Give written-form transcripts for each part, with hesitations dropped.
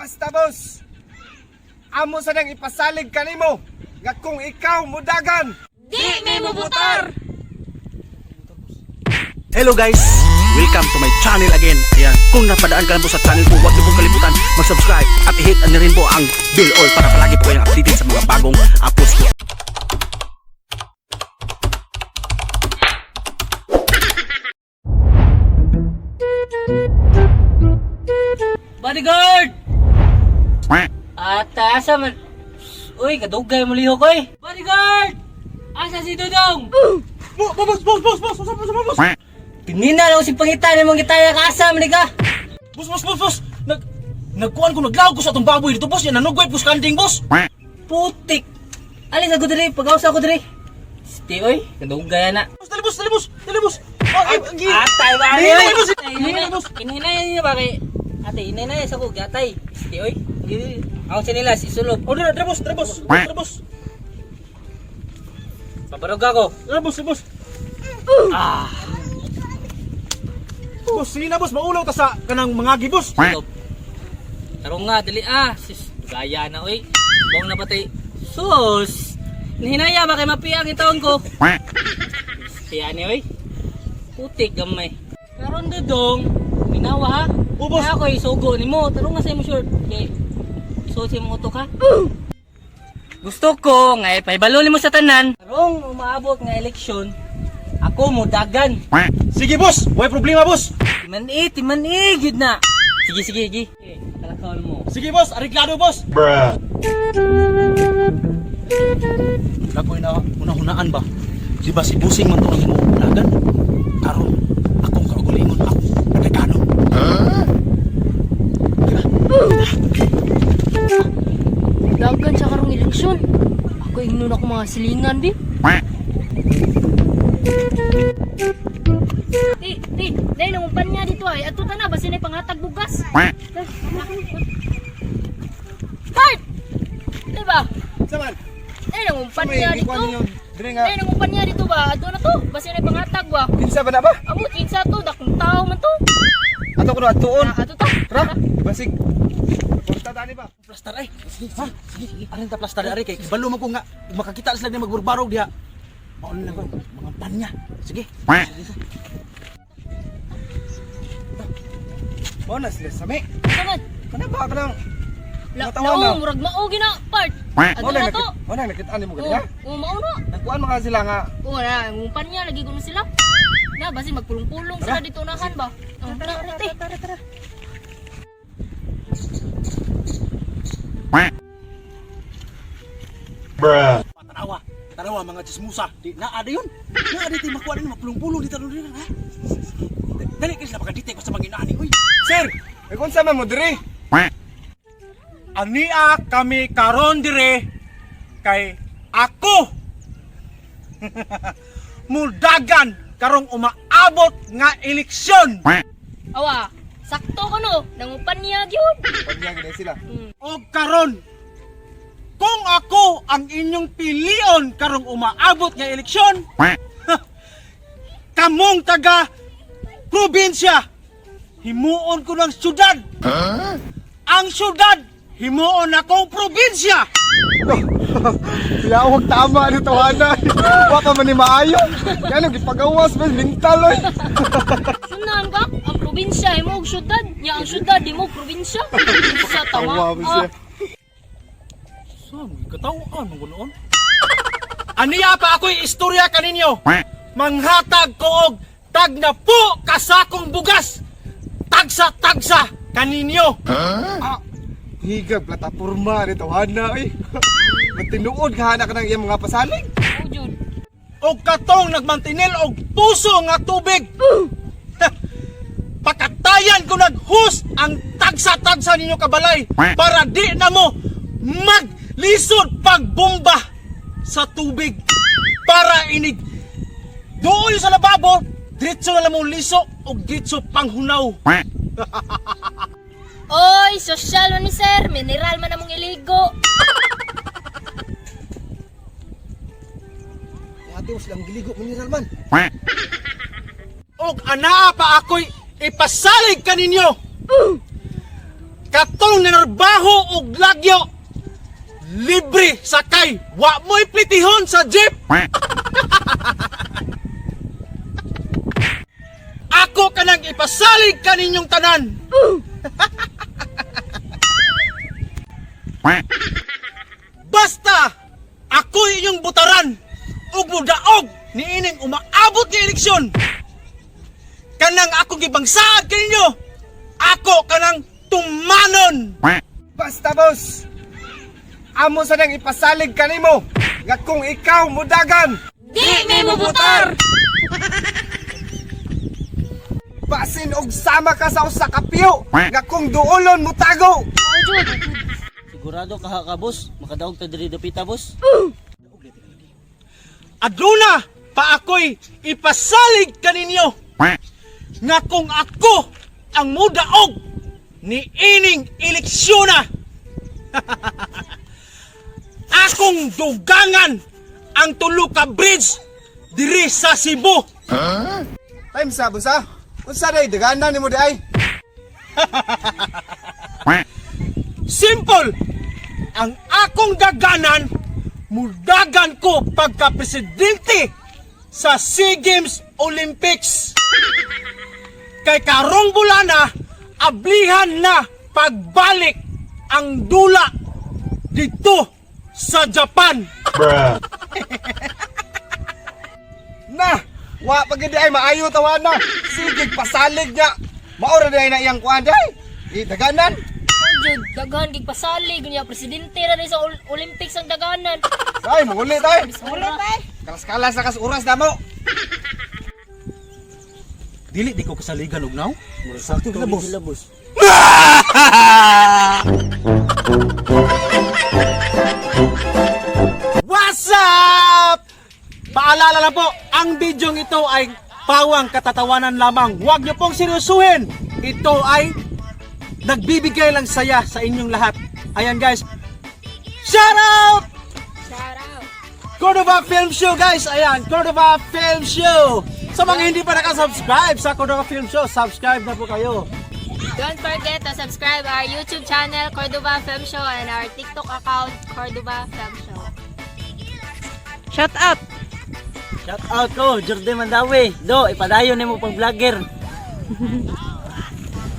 Basta, boss. Amo sa nang ipasalig kanimo nga kung ikaw mudagan, Di may mubutar! Hello guys! Welcome to my channel again. Ayan, kung napadaan ka lang po sa channel ko, huwag niyo pong kalimutan mag-subscribe at i-hit na rin po ang bell all para palagi po kayong updated sa mga bagong uploads ko. Bodyguard! Ata, asa man? Uy, kadugay mo lihok oy. Bodyguard! Asa si Dudong? Boss! Boss! Boss! Boss! Boss! Boss! Boss! Boss! Tinina lang si pangitan imong gitaya ka asa man ka. Boss! Boss! Boss! Boss! Nagkuhan ko, naglaog ko sa atong baboy dito, boss. Yan, nanugway po sa kanding, boss. Putik. Alis ako diri, pagawas ako diri. Sti oy, kadugay na. Boss, dali, boss! Dali, boss! Dali, boss! Ay, Atay ba? Hinay, boss! Hinay, boss. Hinay niya ba kay Ate, hinay na sa ko gatay. Sti oy. Ako sinilas isulob. Oh, dali, dali, boss! Dali, boss! Dali, boss! Pabarog ako. Dali, boss! Dali, boss! Ah, Boss, sige na, boss. Maulaw ta sa kanang mga gibos. sulob. Tarong nga, dali ah. Sis, gaya na oy. Bong na patay. Sus! Nihinaya ba kay mapiang itaon ko? Siya ni oy. Putik gamay. Karon Dudong, minawa ha. Oh, boss. Kaya ako isugo nimo. Tarong nga sa imong short. Kay suot sa imong utok ha. Gusto ko nga ipahibalo nimo sa tanan. Karong umaabot nga eleksyon, ako mo dagan. Sige, boss! Way problema, boss! Timan eh, timan eh, gyud na. Sige, sige, sige. Okay, talakaw mo. Sige, boss! Areglado, boss! Lakoy na una-hunaan ba? Di ba si Busing man to ang hinuunagan? Karon, akong kaugalingon ako, nagkano. Dagan sa karong eleksyon. Ako ingnon ako mga silingan, bi. Ti, ti, dahil nangumpan niya dito ay. Ato ta na, basin ay pangatag bugas. Part! Di ba? Saman. Dahil nangumpan May niya dito. gikuan ninyo diri nga. Dahil nangumpan niya dito ba? Ato na to, basin ay pangatag ba? Kinsa ba na ba? Amo, kinsa to, dakong tao man to. Ato ko na atuon. Ah, ato ta. Tara, basig. Porta tani ba? Plastar ay. Sige, ha? Sige, arin ta plastar ari kay kibalo man ko nga makakita sila ni magburbarog diha. Maon lang ko mga panya. Sige. Mao na sila sami. Tama. Kana ba ka nang La, Natawa na. lao, murag mao gina, part. Ato Mao na to. Mao na nakita nimo Oo, ganiya. oh, mao na. Nagkuan man ka sila nga Oo na, ngumpan niya, lagi ko na sila. Na, basi magpulong-pulong sila dito unahan ba? Oh, tara, tara, tara, tara. Tanawa. Tanawa mga chismusa. Di naa da yun. Naa di makuha din magpulong-pulong dito dito ha. Dali kay sila makadetect ko sa mga inaani oy. Sir, ay kung sa man mo diri. Ania kami karon dire kay ako mudagan karong umaabot nga eleksyon. Awa, sakto ko no, nangumpan niya gyud. Pagya gid sila. O karon kung ako ang inyong pilion karong umaabot nga eleksyon, kamong taga probinsya, himuon ko ng syudad. Ang syudad, himuon akong probinsya. Sila huwag tama ni tawana. Wa pa man ni maayo. Kano gipagawas man mental oy. Sunan ka, ang probinsya imo og syudad, nya ang syudad imo og probinsya. Sa Tawa tawa. mo siya. Saan katawaan man noon? Aniya pa ako'y istorya kaninyo. Manghatag ko og tag na po kasakong bugas. Tagsa-tagsa kaninyo. Ah, higag plataporma ni tawana oy. Matinuod ka na kanang iyang mga pasalig. Oh, jud. Og katong nagmantinil og puso nga tubig. Pakatayan ko naghus ang tagsa-tagsa ninyo kabalay para di na mo maglisod pagbomba sa tubig para inig doon sa lababo diretso na lang mo liso og diretso panghunaw. Oy, sosyal man ni sir, mineral man among iligo. Ate, silang giligo mineral man. Og anaa pa ako'y ipasalig kaninyo. Katong nanarbaho og lagyo, libre sakay, wa mo'y plitihon sa jeep. Ako kanang ipasalig kaninyong tanan. Basta ako'y inyong butaran ug mudaog niining umaabot nga eleksyon. Kanang akong gibangsaad kaninyo, ako kanang tumanon. Basta, boss. Amo sa nang ipasalig kanimo nga kung ikaw mudagan, Di may mubutar! Basin og sama ka sa usa ka piyo nga kung duolon mutago. Oh, jud. Sigurado ka ka, boss. Makadaog ta diri dapita, boss. Aduna pa ako'y ipasalig kaninyo nga kung ako ang mudaog ni ining eleksyon na, akong dugangan ang tulo ka bridge diri sa Cebu. Time sa, boss, ha? Unsa day daganan nimo di ay? Simple! Ang akong daganan, mudagan ko pagka-presidente sa SEA Games Olympics. Kay karong bulana, ablihan na pagbalik ang dula dito sa Japan. Na, wa pa gid ay maayo tawa na. Sige pasalig niya. Maora di ay na iyang kuan day. Di daganan. Oh, jud, daghan gig pasalig niya presidente ra ni sa Olympics ang daganan. Ay, manguli tay. Manguli tay. Kalas-kalas na kas oras na mo. Dili di ko kasaligan og now. Sakto na, boss. Sila, boss. What's up? Paalala lang po, ang bidyong ito ay pawang katatawanan lamang. Huwag niyo pong seryosuhin. Ito ay nagbibigay lang saya sa inyong lahat. Ayan, guys. Shout out! Shout out. Cordova Film Show, guys! Ayan, Cordova Film Show! Sa mga hindi pa nakasubscribe sa Cordova Film Show, subscribe na po kayo. Don't forget to subscribe our YouTube channel Cordova Film Show and our TikTok account Cordova Film Show. Shout out! Shout out ko, Jordan Mandawi. Do, ipadayon nimo pag vlogger.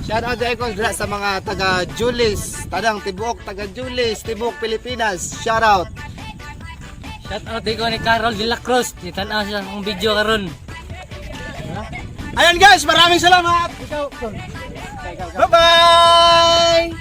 Shout out dai ko dira sa mga taga Julis, tanang tibuok taga Julis, tibuok Pilipinas. Shout out. Shout out ko ni Carol De La Cruz. Nitan-aw siya akong video karon. Ayan guys, maraming salamat! Bye-bye!